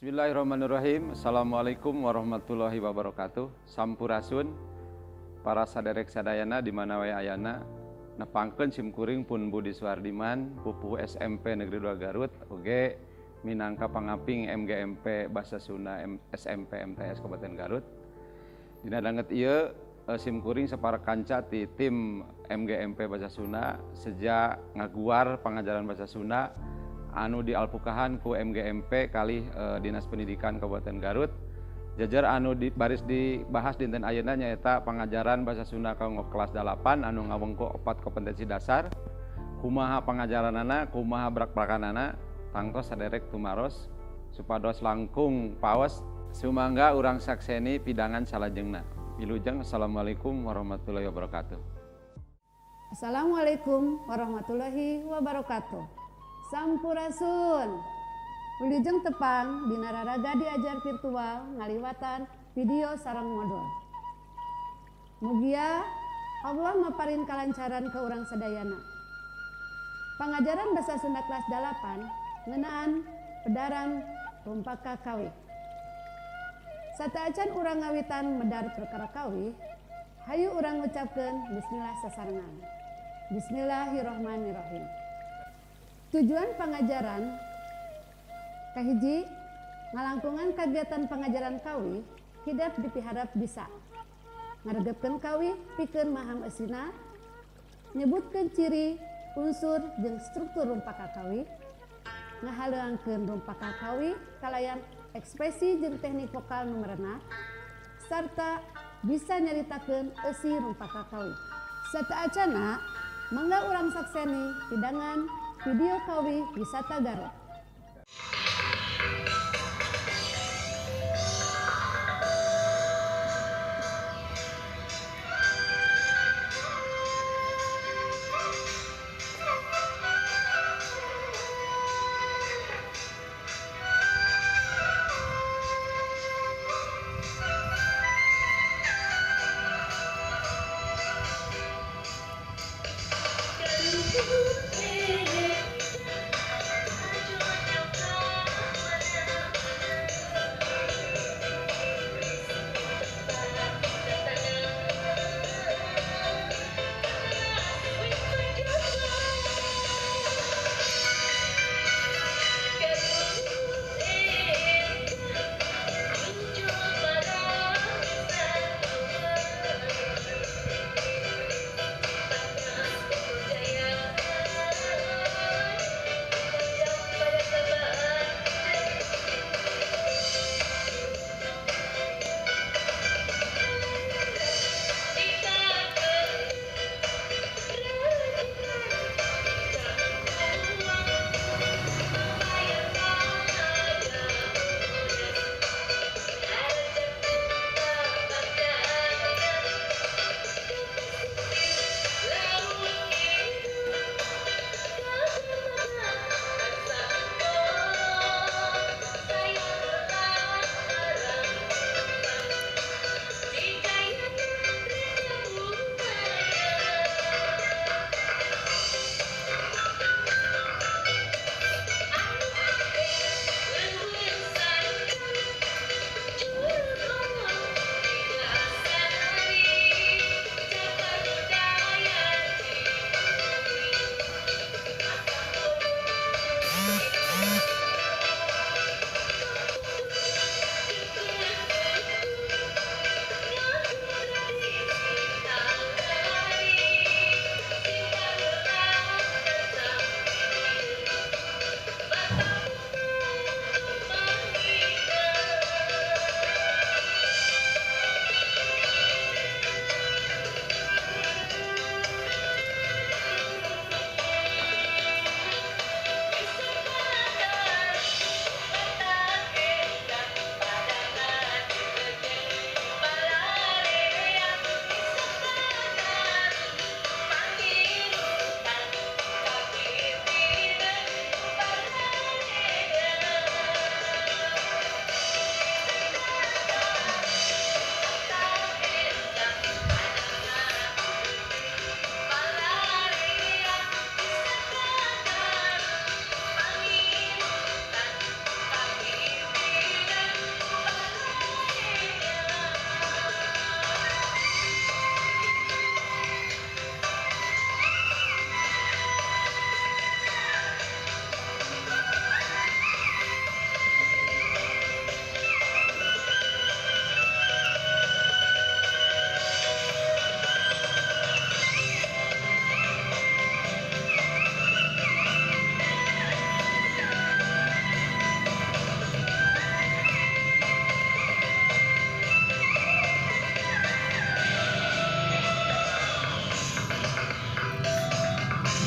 Bismillahirrahmanirrahim. Assalamualaikum warahmatullahi wabarakatuh. Sampurasun para saderek sadayana di mana wae ayana. Nepangkeun simkuring pun Budi Suardiman, pupuh SMP Negeri 2 Garut, oge minangka pangaping MGMP Bahasa Sunda SMP MTS Kabupaten Garut. Dina danget ieu simkuring sapara kanca ti tim MGMP Bahasa Sunda sejak ngaguar pangajaran Bahasa Sunda anu dialpukahan ku MGMP kali Dinas Pendidikan Kabupaten Garut. Jajar anu baris dibahas dinten ayeuna nyaeta pangajaran Bahasa Sunda kanggo kelas 8 anu ngawengku 4 kompetensi dasar. Kumaha pangajaranana, kumaha brak-brakanana, tangtos saderek tumaros supados langkung paos sumangga urang sakseni pidangan salajengna. Wilujeng, assalamualaikum warahmatullahi wabarakatuh. Assalamualaikum warahmatullahi wabarakatuh. Sampurasun. Wilujeng tepang dina raraga diajar virtual ngaliwatan video sareng modul. Mugia Allah maparin kalancaran ke urang sadayana. Pangajaran Bahasa Sunda kelas 8 ngeunaan pedaran rumpaka kawih. Sateuacan urang ngawitan medar perkara kawih, hayu urang ngucapkeun bismillah sasarengan. Bismillahirrahmanirrahim. Tujuan pangajaran kahiji, ngalangkungan kagiatan pangajaran kawih hidep dipiharap bisa ngaregepkeun kawih pikeun maham eusina, nyebutkeun ciri, unsur jeung struktur rumpaka kawih, ngahaleuangkeun rumpaka kawih kalayan ekspresi jeung teknik vokal nu merenah, sarta bisa nyaritakeun eusi rumpaka kawih. Sateuacana mangga urang sakseni pidangan video kawih wisata Garut.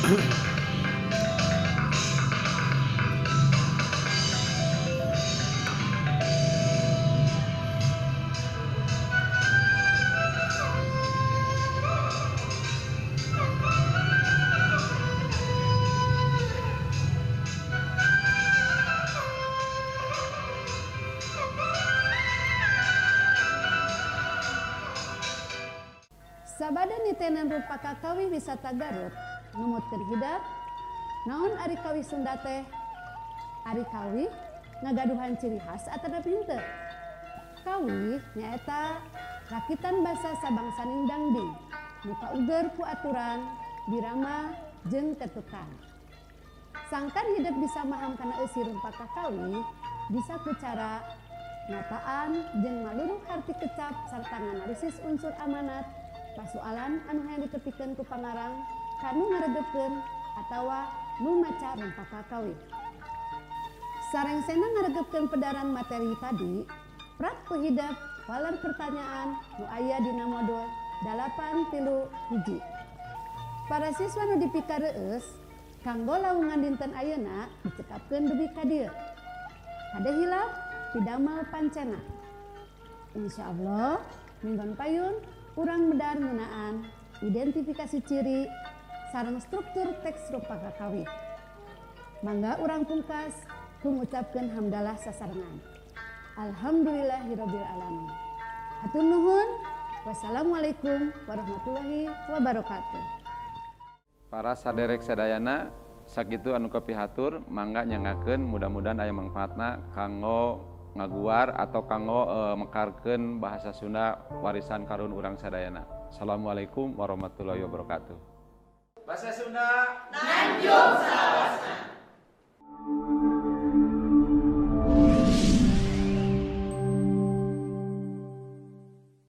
Sabada nitenan rupa kakawih wisata Garut numutkeun hidep naon ari kawih Sunda teh? Ari kawih ngagaduhan ciri khas atanapi henteu? Kawih nyaeta rakitan basa sabangsaning dangding nu kauger ku aturan, birama jeung ketukan. Sangkan hidep bisa maham kana eusi rupa kakawih bisa ku cara nataan jeung maluruh harti kecap sarta nganalisis unsur amanat pasualan anu hayang ditepikeun ku pangarang kanu ngaregepkeun atawa nu maca rupa kakawih. Sarengsena ngaregepkeun pedaran materi tadi, prak ku hidep waler pertanyaan nu aya dina modul 831. Para siswa nu dipikareueus kanggo laungan dinten ayeuna dicekapkeun dugi ka dieu. Kade hilap pidamel pancena. Insyaallah minggon payun urang medar ngeunaan identifikasi ciri sareng struktur teks rupa kakawih. Mangga urang pungkas ku ngucapkeun hamdalah sasarengan. Alhamdulillahirabbil alamin. Hatur nuhun. Wassalamualaikum warahmatullahi wabarakatuh. Para saderek sadayana sakitu anu kapihatur mangga nyangakeun mudah-mudahan aya mangfaatna kanggo ngaguar atau kanggo mekarkeun bahasa Sunda warisan karun urang sadayana. Assalamualaikum warahmatullahi wabarakatuh. Bahasa Sunda nanjung salawasana.